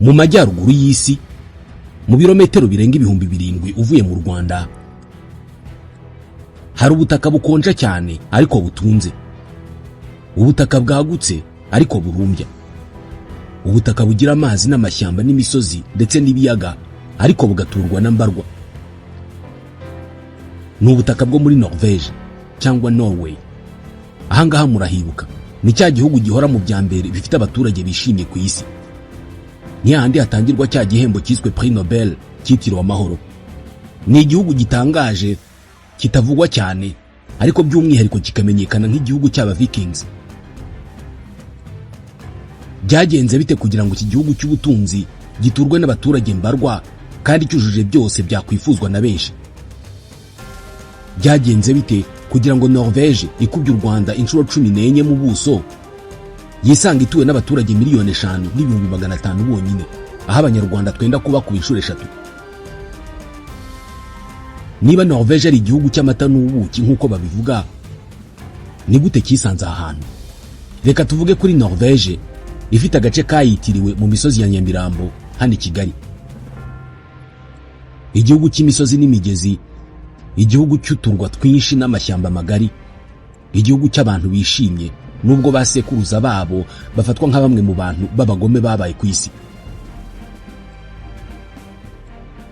Mu majyaruguru y'isi, mu birometero birenga 7000 uvuye mu Rwanda, hari ubutaka bukonja cyane ariko butunze, ubutaka bwagutse ariko burumbya, ubutaka bugira amazi n'amashyamba n'imisozi ndetse n'ibiyaga, ariko bugaturwa na mbarwa. Ni ubutaka bwo muri Norvège cyangwa Norway. Ahangaha murahibuka, ni cya gihugu gihora mu bya mbere bifite abaturage bishimye ku isi, ni hahandi hatangirwa cya gihembo cyiswe Prix Nobel cyitiriwe amahoro. Ni igihugu gitangaje kitavugwa cyane, ariko by'umwihariko kikamenyekana nk'igihugu cy'aba Vikings. Byagenze bite kugira ngo iki gihugu cy'ubutunzi giturwe n'abaturage mbarwa kandi cyujuje byose byakwifuzwa na benshi? Byagenze bite kugira ngo Norvège ikubye u Rwanda inshuro 14 mu buso yisanga ituwe n'abaturage 5,500,000 bonyine, aho Abanyarwanda twenda kuba ku inshuro 3? Niba Norvège ari igihugu cy'amata n'ubuki nk'uko babivuga, ni gute cyisanze aha hantu? Reka tuvuge kuri Norvège ifite agace kayitiriwe mu misozi ya Nyamirambo hano i Kigali, igihugu cy'imisozi n'imigezi, igihugu cy'uturwa twinshi n'amashyamba magari, igihugu cy'abantu bishimye nubwo ba sekuruza babo bafatwa nka bamwe mu bantu b'abagome babaye ku isi.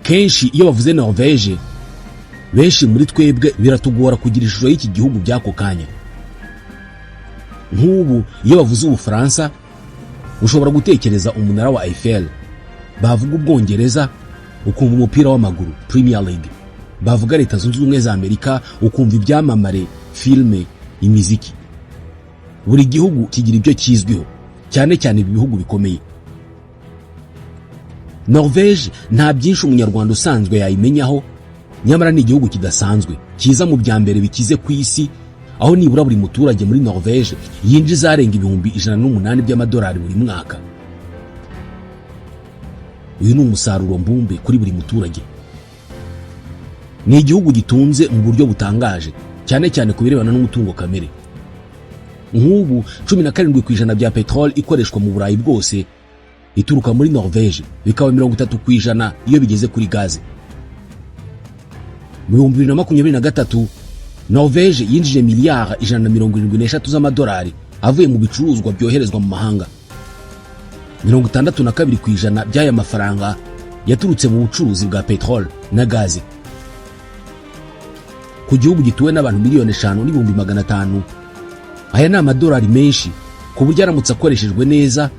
Kenshi iyo bavuze Norvège, benshi muri twebwe biratugora kugira ishusho y'iki gihugu by'ako kanya. Nk'ubu iyo bavuze Ubufaransa, ushobora gutekereza umunara wa Eiffel, bavuga Ubwongereza ukumva umupira w'amaguru, Premier League, bavuga Leta Zunze Ubumwe za Amerika ukumva ibyamamare, filime, imiziki. Buri gihugu kigira ibyo kizwiho, cyane cyane ibi bihugu bikomeye. Norvège nta byinshi Umunyarwanda usanzwe yayimenyaho, nyamara ni igihugu kidasanzwe kiza mu bya mbere bikize ku isi, aho nibura buri muturage muri Norvège yinjiza arenga 108,000 by'amadolari buri mwaka. Uyu ni umusaruro mbumbe kuri buri muturage. Ni igihugu gitunze mu buryo butangaje, cyane cyane ku birebana n'umutungo kamere. Nk'ubu 17% bya peteroli ikoreshwa mu Burayi bwose ituruka muri Norvège, bikaba 30% iyo bigeze kuri gaze. Mu 2023, Norvège yinjije miliyari 173 z'amadolari avuye mu bicuruzwa byoherezwa mu mahanga. 62% by'aya mafaranga yaturutse mu bucuruzi bwa peteroli na gaze. Ku gihugu gituwe n'abantu 5,500,000, aya ni amadolari menshi, ku buryo aramutse akoreshejwe neza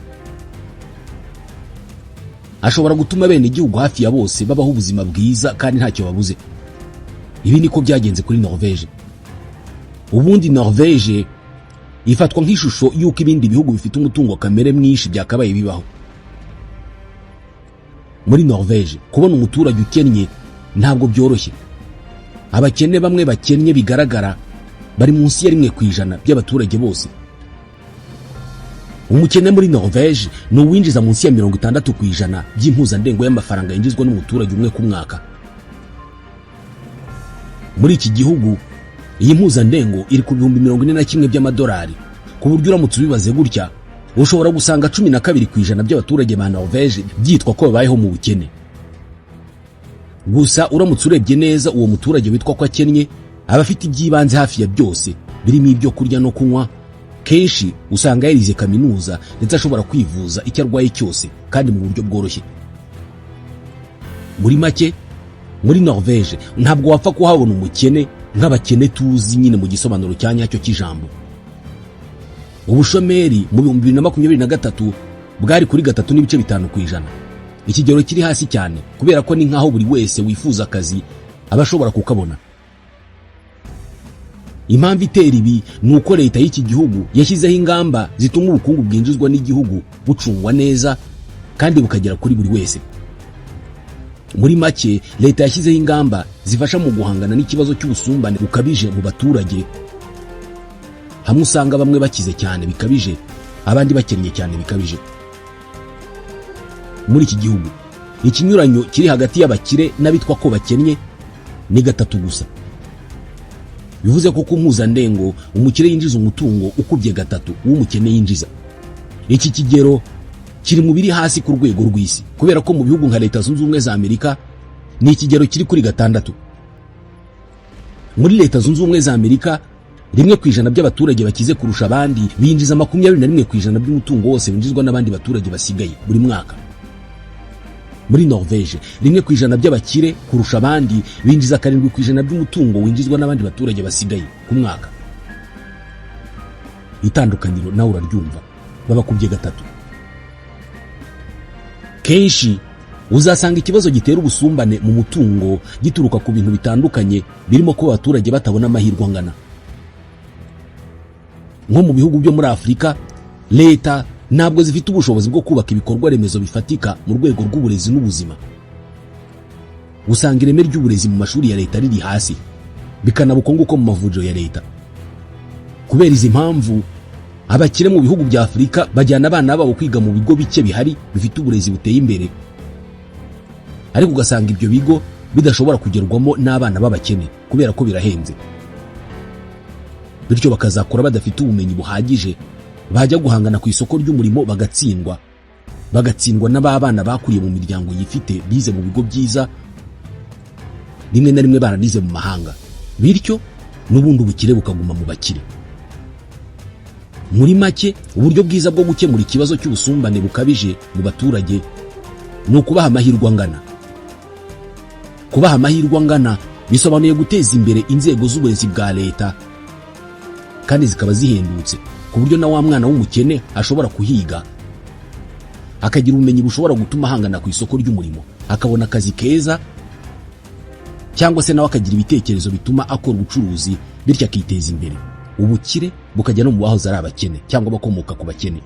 ashobora gutuma bene igihugu hafi ya bose babaho ubuzima bwiza kandi ntacyo babuze. Ibi niko byagenze kuri Norvège. Ubundi Norvège ifatwa nk'ishusho y'uko ibindi bihugu bifite umutungo kamere mwinshi byakabaye bibaho. Muri Norvège kubona umuturage ukennye ntabwo byoroshye. Abakene bamwe bakennye bigaragara bari munsi ya 1% by'abaturage bose. Umukene muri Norvège ni uwinjiza munsi ya 60% by'impuzandengo y'amafaranga yinjizwa n'umuturage umwe ku mwaka muri iki gihugu. Iyi mpuzandengo iri ku 41,000 by'amadolari, ku buryo uramutse ubibaze gutya ushobora gusanga 12% by'abaturage ba Norvège byitwa ko babayeho mu bukene. Gusa uramutse urebye neza, uwo muturage witwa ko akennye aba afite iby'ibanze hafi ya byose, birimo ibyo kurya no kunywa. Kenshi usanga yarize kaminuza, ndetse ashobora kwivuza icyo arwaye cyose kandi mu buryo bworoshye. Muri make, muri Norvège ntabwo wapfa kuhabona umukene nk'abakene tuzi nyine mu gisobanuro cya nyacyo cy'ijambo. Ubushomeri mu 2023 bwari kuri 3.5%, ikigero kiri hasi cyane, kubera ko ni nk'aho buri wese wifuza akazi aba ashobora kukabona. Impamvu itera ibi ni uko leta y'iki gihugu yashyizeho ingamba zituma ubukungu bwinjizwa n'igihugu bucungwa neza kandi bukagera kuri buri wese. Muri make, leta yashyizeho ingamba zifasha mu guhangana n'ikibazo cy'ubusumbane bukabije mu baturage, hamwe usanga bamwe bakize cyane bikabije, abandi bakennye cyane bikabije. Muri iki gihugu ikinyuranyo kiri hagati y'abakire n'abitwa ko bakennye ni 3 gusa, bivuze ko ku mpuzandengo umukire yinjiza umutungo ukubye 3 uw'umukene yinjiza. Iki kigero kiri mu biri hasi ku rwego rw'isi, kubera ko mu bihugu nka Leta Zunze Ubumwe za Amerika ni ikigero kiri kuri 6. Muri Leta Zunze Ubumwe za Amerika, 1% by'abaturage bakize kurusha abandi binjiza 21% by'umutungo wose winjizwa n'abandi baturage basigaye buri mwaka. Muri Norvege, 1% by'abakire kurusha abandi binjiza 7% by'umutungo winjizwa n'abandi baturage basigaye ku mwaka. Itandukaniro nawe uraryumva, babakubye 3. Kenshi uzasanga ikibazo gitera ubusumbane mu mutungo gituruka ku bintu bitandukanye, birimo kuba abaturage batabona amahirwe angana. Nko mu bihugu byo muri Afurika, leta ntabwo zifite ubushobozi bwo kubaka ibikorwa remezo bifatika mu rwego rw'uburezi n'ubuzima. Usanga ireme ry'uburezi mu mashuri ya leta riri hasi, bikanaba uko nguko mu mavuriro ya leta. Kubera izi mpamvu, abakire mu bihugu bya Afurika bajyana abana babo kwiga mu bigo bike bihari bifite uburezi buteye imbere, ariko ugasanga ibyo bigo bidashobora kugerwamo n'abana b'abakene kubera ko birahenze, bityo bakazakura badafite ubumenyi buhagije, bajya guhangana ku isoko ry'umurimo bagatsindwa, bagatsindwa n'ababana bakuriye mu miryango yifite, bize mu bigo byiza, rimwe na rimwe baranize mu mahanga, bityo n'ubundi ubukire bukaguma mu bakire. Muri make, uburyo bwiza bwo gukemura ikibazo cy'ubusumbane bukabije mu baturage ni ukubaha amahirwe angana. Kubaha amahirwe angana bisobanuye guteza imbere inzego z'uburezi bwa leta, kandi zikaba zihendutse ku buryo na wa mwana w'umukene ashobora kuhiga, akagira ubumenyi bushobora gutuma ahangana ku isoko ry'umurimo, akabona akazi keza, cyangwa se nawe akagira ibitekerezo bituma akora ubucuruzi, bityo akiteza imbere, ubukire bukajya no mu bahoze ari abakene cyangwa abakomoka ku bakene.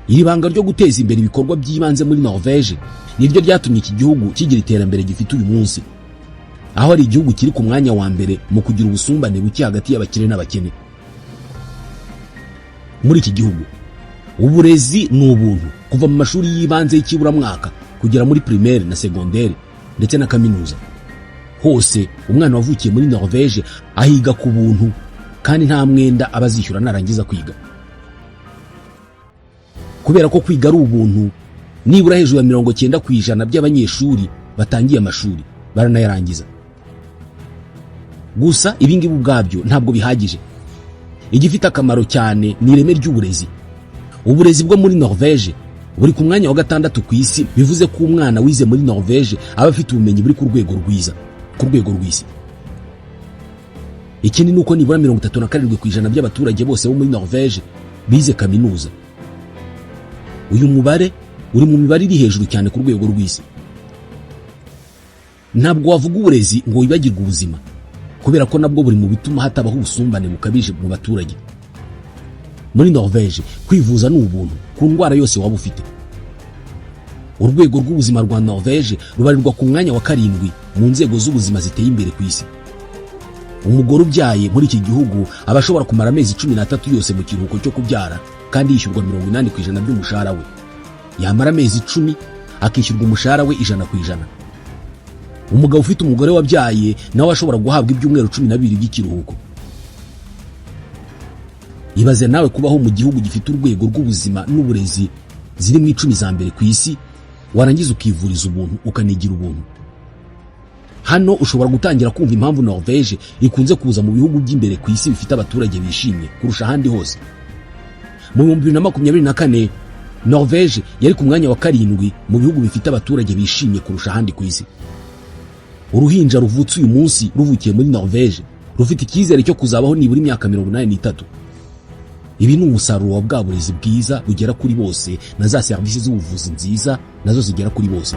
Iri banga ryo guteza imbere ibikorwa by'ibanze muri Norvege niryo ryatumye iki gihugu kigira iterambere gifite uyu munsi, aho ari igihugu kiri ku mwanya wa mbere mu kugira ubusumbane buke hagati y'abakire n'abakene. Muri iki gihugu uburezi ni ubuntu, kuva mu mashuri y'ibanze y'ikiburamwaka kugera muri primaire na secondaire ndetse na kaminuza. Hose umwana wavukiye muri Norvege ahiga ku buntu, kandi nta mwenda aba azishyura narangiza kwiga. Kubera ko kwiga ari ubuntu, nibura hejuru ya 90% by'abanyeshuri batangiye amashuri baranayarangiza. Gusa ibi ngibi ubwabyo ntabwo bihagije. Igifite akamaro cyane ni ireme ry'uburezi. Uburezi bwo muri Norvege buri ku mwanya wa 6 ku isi, bivuze ko umwana wize muri Norvege aba afite ubumenyi buri ku rwego rwiza ku rwego rw'isi. Ikindi ni uko nibura 37% by'abaturage bose bo muri Norvege bize kaminuza. Uyu mubare uri mu mibare iri hejuru cyane ku rwego rw'isi. Ntabwo wavuga uburezi ngo wibagirwe ubuzima, kubera ko nabwo buri mu bituma hatabaho ubusumbane bukabije mu baturage. Muri Norvege kwivuza ni ubuntu ku ndwara yose waba ufite. Urwego rw'ubuzima rwa Norvege rubarirwa ku mwanya wa 7 mu nzego z'ubuzima ziteye imbere ku isi. Umugore ubyaye muri iki gihugu aba ashobora kumara amezi 13 yose mu kiruhuko cyo kubyara, kandi yishyurwa 80% by'umushahara we. Yamara amezi 10 akishyurwa umushahara we 100%. Umugabo ufite umugore wabyaye nawe ashobora guhabwa ibyumweru 12 by'ikiruhuko. Ibaze nawe kubaho mu gihugu gifite urwego rw'ubuzima n'uburezi ziri mu 10 za mbere ku isi, warangiza ukivuriza ubuntu, ukanigira ubuntu. Hano ushobora gutangira kumva impamvu Norvege ikunze kuza mu bihugu by'imbere ku isi bifite abaturage bishimye kurusha ahandi hose. Mu 2024, Norvege yari ku mwanya wa 7 mu bihugu bifite abaturage bishimye kurusha ahandi ku isi. Uruhinja ruvutse uyu munsi ruvukiye muri Norvege rufite icyizere cyo kuzabaho nibura imyaka 83. Ibi ni umusaruro wa bwa burezi bwiza bugera kuri bose na za serivisi z'ubuvuzi nziza nazo zigera kuri bose.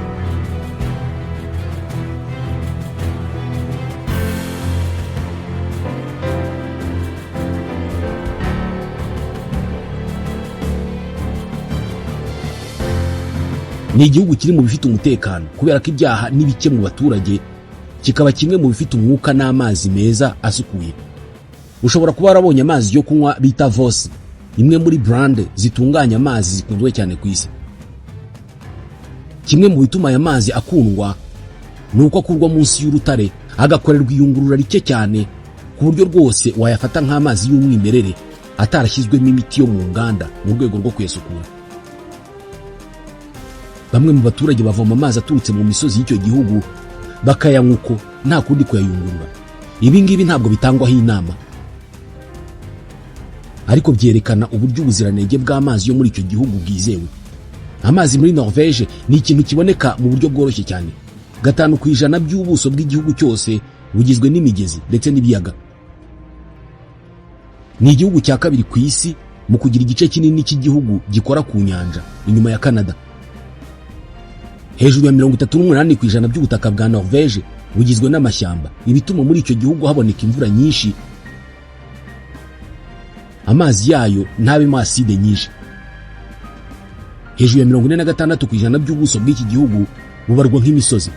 Ni igihugu kiri mu bifite umutekano kubera ko ibyaha ni bike mu baturage, kikaba kimwe mu bifite umwuka n'amazi meza asukuye. Ushobora kuba warabonye amazi yo kunywa bita Voss, imwe muri brand zitunganya amazi zikunzwe cyane ku isi. Kimwe mu bituma aya mazi akundwa ni uko akurwa munsi y'urutare, agakorerwa iyungurura rike cyane, ku buryo rwose wayafata nk'amazi y'umwimerere atarashyizwemo imiti yo mu nganda mu rwego rwo kuyasukura. Bamwe mu baturage bavoma amazi aturutse mu misozi y'icyo gihugu, bakayanywa uko, nta kundi kuyayungurura. Ibi ngibi ntabwo bitangwaho inama, ariko byerekana uburyo ubuziranenge bw'amazi yo muri icyo gihugu bwizewe. Amazi muri Norvege ni ikintu kiboneka mu buryo bworoshye cyane. 5% by'ubuso bw'igihugu cyose bugizwe n'imigezi ndetse n'ibiyaga. Ni igihugu cya kabiri ku isi mu kugira igice kinini cy'igihugu gikora ku nyanja, inyuma ya Canada. Hejuru ya 38% by'ubutaka bwa Norvege bugizwe n'amashyamba, ibituma muri icyo gihugu haboneka imvura nyinshi, amazi yayo ntabemo aside nyinshi. Hejuru ya 46% by'ubuso bw'iki gihugu bubarwa nk'imisozi.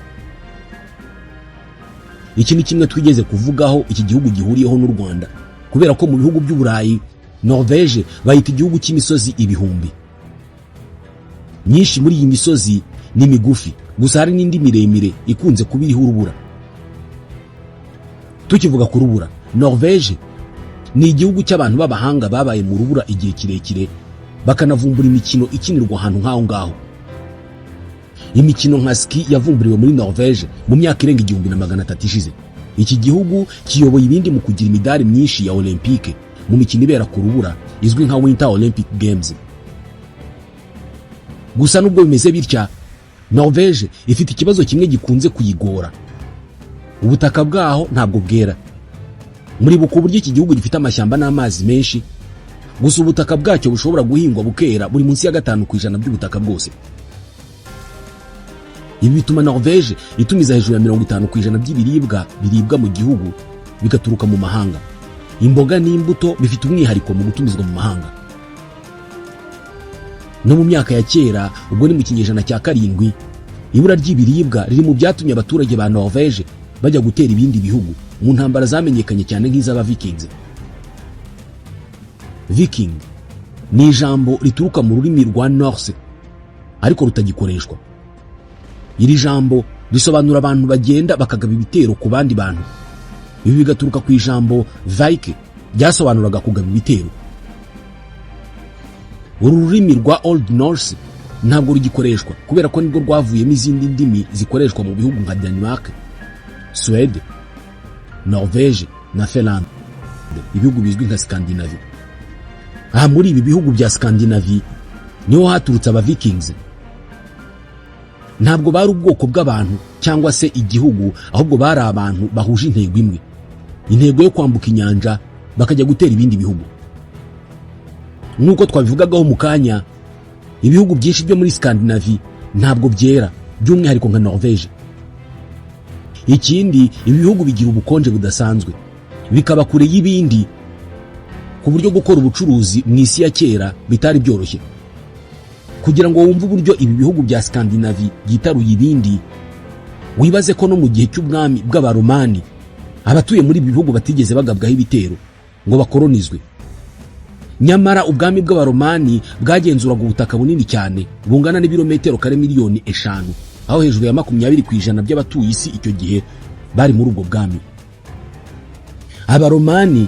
Iki ni kimwe twigeze kuvugaho iki gihugu gihuriyeho n'u Rwanda, kubera ko mu bihugu by'Uburayi Norvege bayita igihugu cy'imisozi ibihumbi. Myinshi muri iyi misozi ni migufi, gusa hari n'indi miremire ikunze kuba iriho urubura. Tukivuga ku rubura, Norvege ni igihugu cy'abantu b'abahanga babaye mu rubura igihe kirekire, bakanavumbura imikino ikinirwa ahantu nk'aho ngaho. Imikino nka ski yavumburiwe muri Norvege mu myaka irenga 1300 ishize. Iki gihugu kiyoboye ibindi mu kugira imidari myinshi ya Olympique mu mikino ibera ku rubura izwi nka Winter Olympic Games. Gusa nubwo bimeze bitya, Norvege ifite ikibazo kimwe gikunze kuyigora: ubutaka bwaho ntabwo bwera. Muribuka uburyo iki gihugu gifite amashyamba n'amazi menshi, gusa ubutaka bwacyo bushobora guhingwa bukera buri munsi ya 5% by'ubutaka bwose. Ibi bituma Norvege itumiza hejuru ya 50% by'ibiribwa biribwa mu gihugu bigaturuka mu mahanga. Imboga n'imbuto bifite umwihariko mu gutumizwa mu mahanga. No mu myaka ya kera, ubwo ni mu kinyejana cya 7, ibura ry'ibiribwa riri mu byatumye abaturage ba Norvege bajya gutera ibindi bihugu mu ntambara zamenyekanye cyane nk'iz'aba Vikings. Viking ni ijambo rituruka mu rurimi rwa Norse ariko rutagikoreshwa. Iri jambo risobanura abantu bagenda bakagaba ibitero ku bandi bantu. Ibi bigaturuka ku ijambo vike ryasobanuraga kugaba ibitero. Uru rurimi rwa Old Norse ntabwo rugikoreshwa, kubera ko nibwo rwavuyemo izindi ndimi zikoreshwa mu bihugu nka Denmark, Suède, Norvège na Finlande, ibihugu bizwi nka Scandinavie. Aha muri ibi bihugu bya Scandinavie niho haturutse aba Vikings. Ntabwo bari ubwoko bw'abantu cyangwa se igihugu, ahubwo bari abantu bahuje intego imwe, intego yo kwambuka inyanja bakajya gutera ibindi bihugu. Nk'uko twabivugagaho mu kanya, ibihugu byinshi byo muri Scandinavie ntabwo byera, by'umwihariko nka Norvège. Ikindi, ibi bihugu bigira ubukonje budasanzwe, bikaba kure y'ibindi, ku buryo gukora ubucuruzi mu isi ya kera bitari byoroshye. Kugira ngo wumve uburyo ibi bihugu bya Scandinavie byitaruye ibindi, wibaze ko no mu gihe cy'ubwami bw'Abaromani abatuye muri ibi bihugu batigeze bagabwaho ibitero ngo bakoronizwe. Nyamara ubwami bw'Abaromani bwagenzuraga ubutaka bunini cyane bungana n'ibirometero kare miliyoni 5, aho hejuru ya 20% by'abatuye isi icyo gihe bari muri ubwo bwami. Abaromani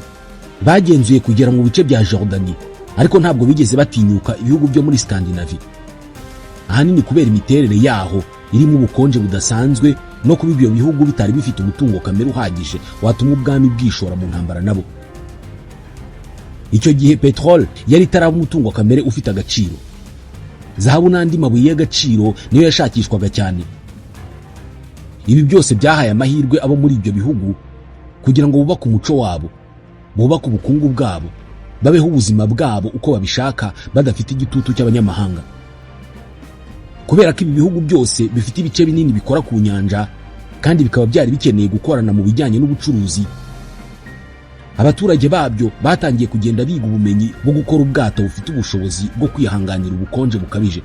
bagenzuye kugera mu bice bya Jordani, ariko ntabwo bigeze batinyuka ibihugu byo muri Scandinavie, ahanini kubera imiterere yaho irimo ubukonje budasanzwe no kuba ibyo bihugu bitari bifite umutungo kamere uhagije watuma ubwami bwishora mu ntambara nabo. Icyo gihe peteroli yari itaraba umutungo kamere ufite agaciro. Zahabu n'andi mabuye y'agaciro niyo yashakishwaga cyane. Ibi byose byahaye amahirwe abo muri ibyo bihugu kugira ngo bubake umuco wabo, bubake ubukungu bwabo, babeho ubuzima bwabo uko babishaka, badafite igitutu cy'abanyamahanga. Kubera ko ibi bihugu byose bifite ibice binini bikora ku nyanja kandi bikaba byari bikeneye gukorana mu bijyanye n'ubucuruzi, abaturage babyo batangiye kugenda biga ubumenyi bwo gukora ubwato bufite ubushobozi bwo kwihanganira ubukonje bukabije,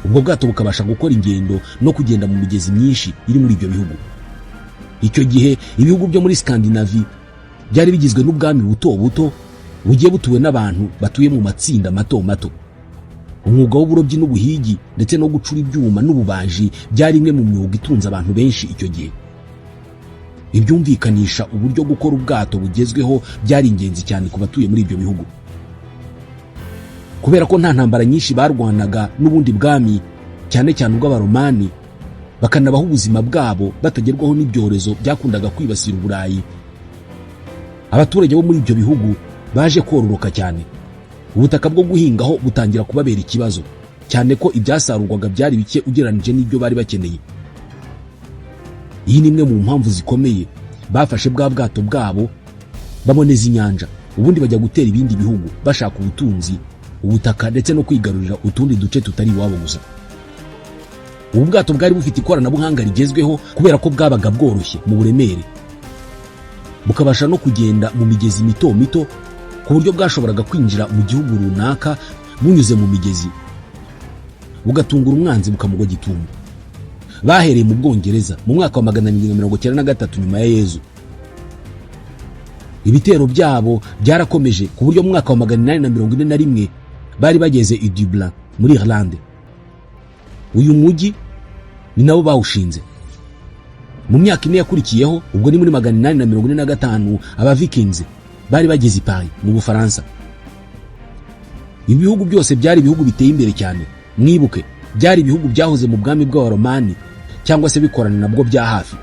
ubwo bwato bukabasha gukora ingendo no kugenda mu migezi myinshi iri muri ibyo bihugu. Icyo gihe ibihugu byo muri Scandinavie byari bigizwe n'ubwami buto buto bugiye butuwe n'abantu batuye mu matsinda mato mato. Umwuga w'uburobyi n'ubuhigi ndetse no gucura ibyuma n'ububaji byari imwe mu myuga itunze abantu benshi icyo gihe, ibyumvikanisha uburyo gukora ubwato bugezweho byari ingenzi cyane ku batuye muri ibyo bihugu. Kubera ko nta ntambara nyinshi barwanaga n'ubundi bwami. cyane cyane ubw'Abaromani, bakanabaho ubuzima bwabo batagerwaho n'ibyorezo byakundaga kwibasira Uburayi, abaturage bo muri ibyo bihugu baje kororoka cyane. Ubutaka bwo guhingaho butangira kubabera ikibazo, cyane ko ibyasarurwaga byari bike ugereranije n'ibyo bari bakeneye. Iyi ni imwe mu mpamvu zikomeye bafashe bwa bwato bwabo, baboneza inyanja, ubundi bajya gutera ibindi bihugu bashaka ubutunzi, ubutaka, ndetse no kwigarurira utundi duce tutari iwabo gusa. Ubu bwato bwari bufite ikoranabuhanga rigezweho, kubera ko bwabaga bworoshye mu buremere, bukabasha no kugenda mu migezi mito mito, ku buryo bwashoboraga kwinjira mu gihugu runaka bunyuze mu migezi, bugatungura umwanzi bukamugwa gitumo. Bahereye mu Bwongereza mu mwaka wa 793 nyuma ya Yezu. Ibitero byabo byarakomeje, ku buryo mu mwaka wa 841 bari bageze i Dublin muri Irlande. Uyu mujyi ni nabo bawushinze. Mu myaka 4 yakurikiyeho, ubwo ni muri 845, aba Vikings bari bageze i Paris mu Bufaransa. Ibi bihugu byose byari ibihugu biteye imbere cyane. Mwibuke, byari ibihugu byahoze mu bwami bw'Abaromani cyangwa se bikorana nabwo bya hafi.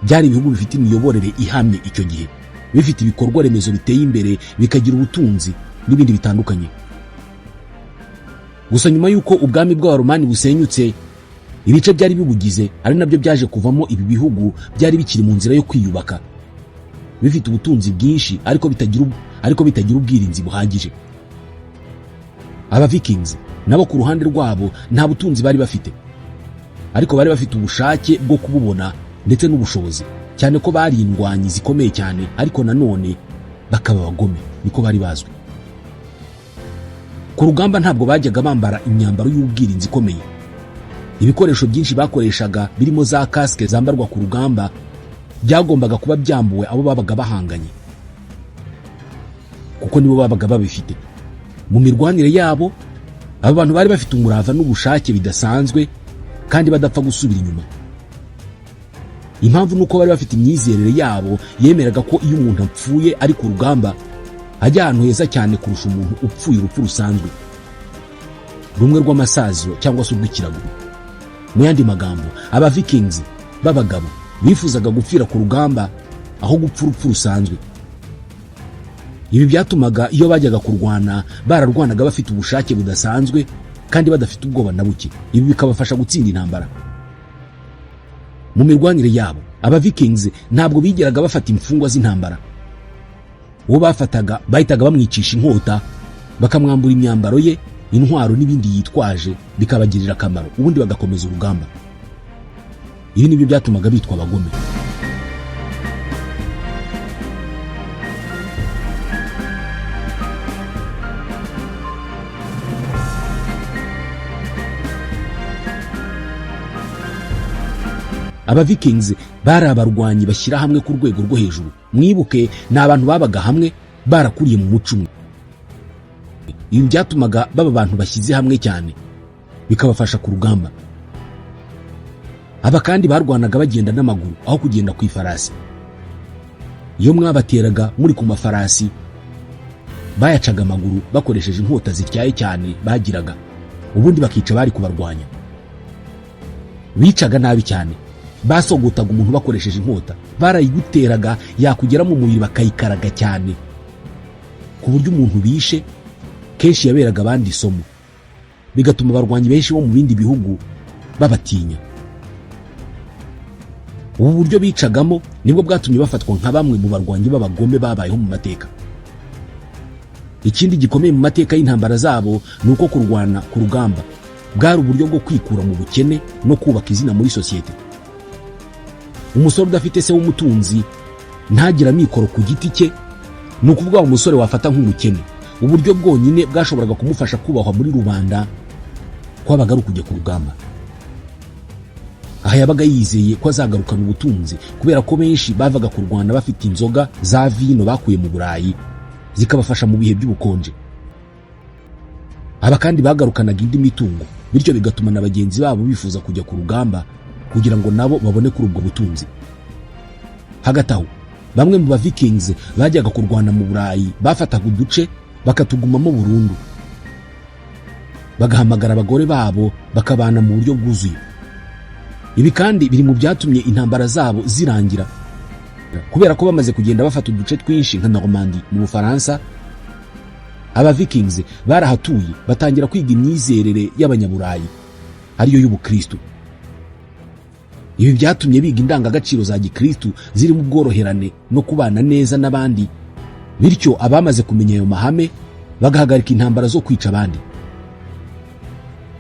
Byari ibihugu bifite imiyoborere ihamye icyo gihe, bifite ibikorwa remezo biteye imbere, bikagira ubutunzi n'ibindi bitandukanye. Gusa nyuma y'uko ubwami bw'Abaromani busenyutse, ibice byari bibugize, ari nabyo byaje kuvamo ibi bihugu, byari bikiri mu nzira yo kwiyubaka, bifite ubutunzi bwinshi ariko bitagira ubwirinzi buhagije. Aba Vikings nabo ku ruhande rwabo nta butunzi bari bafite, ariko bari bafite ubushake bwo kububona ndetse n'ubushobozi, cyane ko bari indwanyi zikomeye cyane, ariko nanone bakaba abagome, niko bari bazwi. Ku rugamba ntabwo bajyaga bambara imyambaro y'ubwirinzi ikomeye. Ibikoresho byinshi bakoreshaga, birimo za kasike zambarwa ku rugamba, byagombaga kuba byambuwe abo babaga bahanganye, kuko nibo babaga babifite. Mu mirwanire yabo, aba bantu bari bafite umurava n'ubushake bidasanzwe kandi badapfa gusubira inyuma. Impamvu ni uko bari bafite imyizerere yabo yemeraga ko iyo umuntu apfuye ari ku rugamba ajya ahantu heza cyane kurusha umuntu upfuye urupfu rusanzwe, rumwe rw'amasaziro cyangwa se urw'ikirago. Mu yandi magambo, aba Vikings b'abagabo bifuzaga gupfira ku rugamba aho gupfa urupfu rusanzwe. Ibi byatumaga iyo bajyaga kurwana bararwanaga bafite ubushake budasanzwe kandi badafite ubwoba na buke. Ibi bikabafasha gutsinda intambara. Mu mirwanire yabo, aba Vikings ntabwo bigeraga bafata imfungwa z'intambara. Uwo bafataga bahitaga bamwicisha inkota, bakamwambura imyambaro ye, intwaro n'ibindi yitwaje bikabagirira akamaro, ubundi bagakomeza urugamba. Ibi nibyo byatumaga bitwa abagome. Aba Vikings bari abarwanyi bashyira hamwe ku rwego rwo hejuru. Mwibuke, ni abantu babaga hamwe, barakuriye mu muco umwe. Ibi byatumaga baba abantu bashyize hamwe cyane, bikabafasha ku rugamba. Aba kandi barwanaga bagenda n'amaguru aho kugenda ku ifarasi. Iyo mwabateraga muri ku mafarasi, bayacaga amaguru bakoresheje inkota zityaye cyane bagiraga, ubundi bakica bari kubarwanya. Bicaga nabi cyane, basogotaga umuntu bakoresheje inkota. Barayiguteraga, yakugera mu mubiri bakayikaraga cyane, ku buryo umuntu bishe kenshi yaberaga abandi isomo, bigatuma abarwanyi benshi bo mu bindi bihugu babatinya. Ubu buryo bicagamo nibwo bwatumye bafatwa nka bamwe mu barwanyi b'abagome babayeho mu mateka. Ikindi gikomeye mu mateka y'intambara zabo ni uko kurwana ku rugamba bwari uburyo bwo kwikura mu bukene no kubaka izina muri sosiyete. Umusore udafite se w'umutunzi, ntagire amikoro ku giti cye, ni ukuvuga umusore wafata nk'umukene, uburyo bwonyine bwashoboraga kumufasha kubahwa muri rubanda kwabaga ari ukujya ku rugamba. Aha yabaga yizeye ko azagarukana ubutunzi, kubera ko benshi bavaga kurwana bafite inzoga za vino bakuye mu Burayi, zikabafasha mu bihe by'ubukonje. Aba kandi bagarukanaga indi mitungo, bityo bigatuma na bagenzi babo bifuza kujya ku rugamba kugira ngo nabo babone kuri ubwo butunzi. Hagati aho, bamwe mu ba Vikings bajyaga kurwana mu Burayi bafataga uduce bakatugumamo burundu. Bagahamagara abagore babo, bakabana mu buryo bwuzuye. Ibi kandi biri mu byatumye intambara zabo zirangira, kubera ko bamaze kugenda bafata uduce twinshi nka Normandie mu Bufaransa, aba Vikings barahatuye, batangira kwiga imyizerere y'Abanyaburayi, ariyo y'ubukristu. Ibi byatumye biga indangagaciro za gikristu zirimo ubworoherane no kubana neza n'abandi. Bityo abamaze kumenya ayo mahame bagahagarika intambara zo kwica abandi.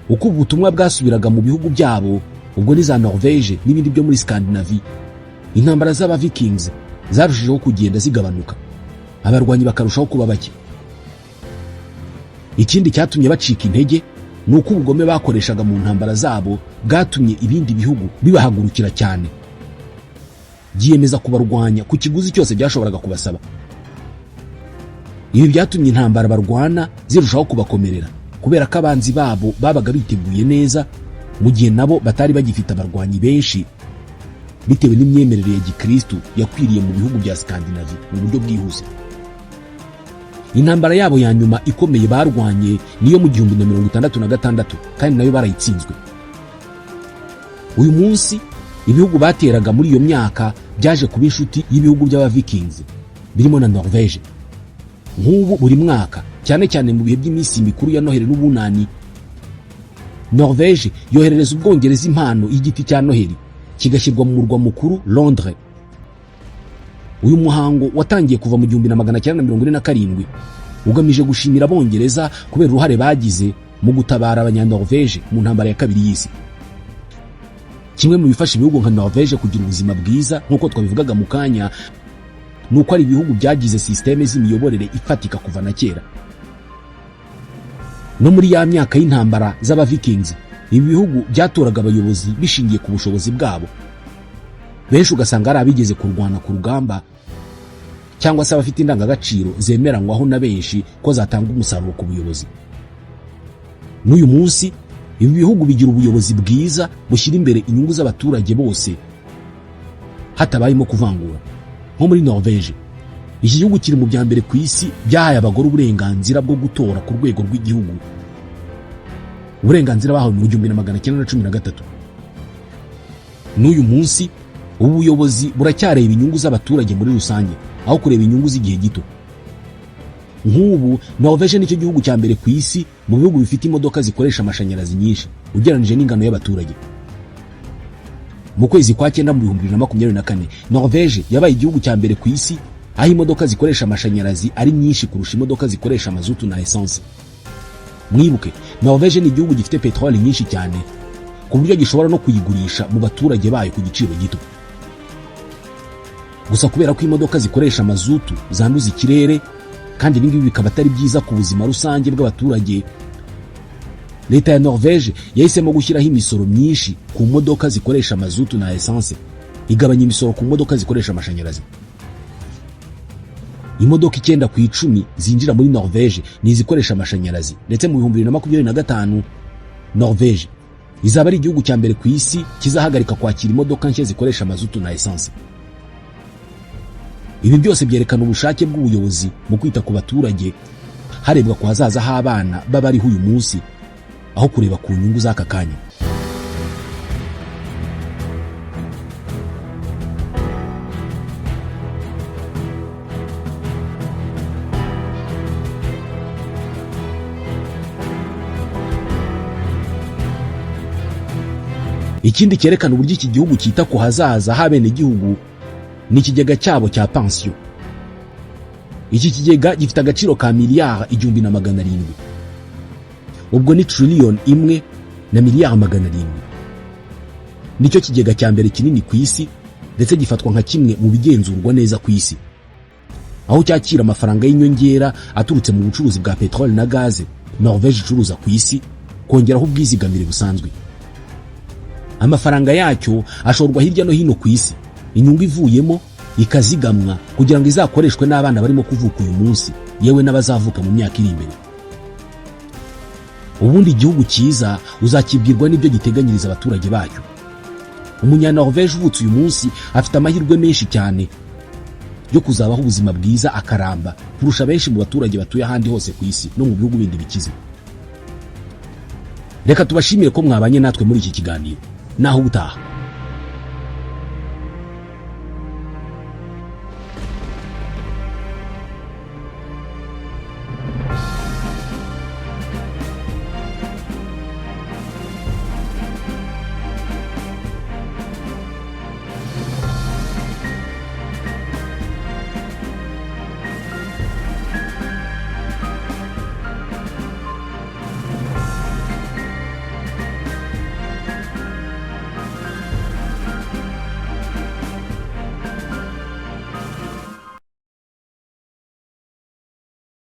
Uko ubu butumwa bwasubiraga mu bihugu byabo, ubwo ni za Norvege n'ibindi byo muri Scandinavie, intambara z'aba Vikings zarushijeho kugenda zigabanuka, abarwanyi bakarushaho kuba bake. Ikindi cyatumye bacika intege ni uko ubugome bakoreshaga mu ntambara zabo bwatumye ibindi bihugu bibahagurukira cyane, byiyemeza kubarwanya ku kiguzi cyose byashoboraga kubasaba. Ibi byatumye intambara barwana zirushaho kubakomerera, kubera ko abanzi babo babaga biteguye neza, mu gihe nabo batari bagifite abarwanyi benshi, bitewe n'imyemerere ya gikristu yakwiriye mu bihugu bya Scandinavie mu buryo bwihuse. Intambara yabo ya nyuma ikomeye barwanye niyo mu 1066, kandi nayo barayitsinzwe. Uyu munsi ibihugu bateraga muri iyo myaka byaje kuba inshuti y'ibihugu by'Abavikings, birimo na Norvege. Nk'ubu buri mwaka, cyane cyane mu bihe by'iminsi mikuru ya Noheli n'Ubunani, Norvege yoherereza Ubwongereza impano y'igiti cya Noheli, kigashyirwa mu murwa mukuru Londres. Uyu muhango watangiye kuva mu 1947, ugamije gushimira Abongereza kubera uruhare bagize mu gutabara Abanyanorvege mu ntambara ya kabiri y'isi. Kimwe mu bifasha ibihugu nka Norvege kugira ubuzima bwiza, nk'uko twabivugaga mu kanya, ni uko ari ibihugu byagize sisiteme z'imiyoborere ifatika kuva na kera. No muri ya myaka y'intambara z'Abavikings, ibi bihugu byatoraga abayobozi bishingiye ku bushobozi bwabo. Benshi ugasanga ari abigeze kurwana ku rugamba, cyangwa se abafite indangagaciro zemeranywaho na benshi ko zatanga umusaruro ku buyobozi. N'uyu munsi ibi bihugu bigira ubuyobozi bwiza bushyira imbere inyungu z'abaturage bose, hatabayemo kuvangura. Nko muri Norvege, iki gihugu kiri mu bya mbere ku isi byahaye abagore uburenganzira bwo gutora ku rwego rw'igihugu, uburenganzira bahawe mu 1913. N'uyu munsi ubu buyobozi buracyareba inyungu z'abaturage muri rusange, aho kureba inyungu z'igihe gito. Nk'ubu Norvege nicyo gihugu cya mbere ku isi mu bihugu bifite imodoka zikoresha amashanyarazi nyinshi ugereranyije n'ingano y'abaturage. Mu kwezi kwa cyenda mu 2024, Norvege yabaye igihugu cya mbere ku isi aho imodoka zikoresha amashanyarazi ari nyinshi kurusha imodoka zikoresha mazutu na essence. Mwibuke, Norvege ni igihugu gifite peteroli nyinshi cyane, ku buryo gishobora no kuyigurisha mu baturage bayo ku giciro gito. Gusa kubera ko imodoka zikoresha mazutu zanduza ikirere, kandi ibingibi bikaba atari byiza ku buzima rusange bw'abaturage, leta ya Norvege yahisemo gushyiraho imisoro myinshi ku modoka zikoresha mazutu na essence, igabanya imisoro ku modoka zikoresha amashanyarazi. Imodoka 9 ku 10 zinjira muri Norvege ni izikoresha amashanyarazi. Ndetse mu 2025, Norvege izaba ari igihugu cya mbere ku isi kizahagarika kwakira imodoka nshya zikoresha mazutu na essence. Ibi byose byerekana ubushake bw'ubuyobozi mu kwita ku baturage, harebwa ku hazaza h'abana b'abariho uyu munsi, aho kureba ku nyungu z'aka kanya. Ikindi cyerekana uburyo iki gihugu cyita ku hazaza h'abenegihugu ni ikigega cyabo cya pansiyo. Iki kigega gifite agaciro ka miliyari 1700, ubwo ni triliyoni 1 na miliyari 700. Nicyo kigega cya mbere kinini ku isi, ndetse gifatwa nka kimwe mu bigenzurwa neza ku isi, aho cyakira amafaranga y'inyongera aturutse mu bucuruzi bwa peteroli na gaze Norvege icuruza ku isi, kongeraho ubwizigamire busanzwe. Amafaranga yacyo ashorwa hirya no hino ku isi, inyungu ivuyemo ikazigamwa kugira ngo izakoreshwe n'abana barimo kuvuka uyu munsi, yewe n'abazavuka mu myaka iri imbere. Ubundi igihugu cyiza uzakibwirwa n'ibyo giteganyiriza abaturage bacyo. Umunyanorvege uvutse uyu munsi afite amahirwe menshi cyane yo kuzabaho ubuzima bwiza, akaramba kurusha benshi mu baturage batuye ahandi hose ku isi no mu bihugu bindi bikize. Reka tubashimire ko mwabanye natwe muri iki kiganiro. Naho ubutaha.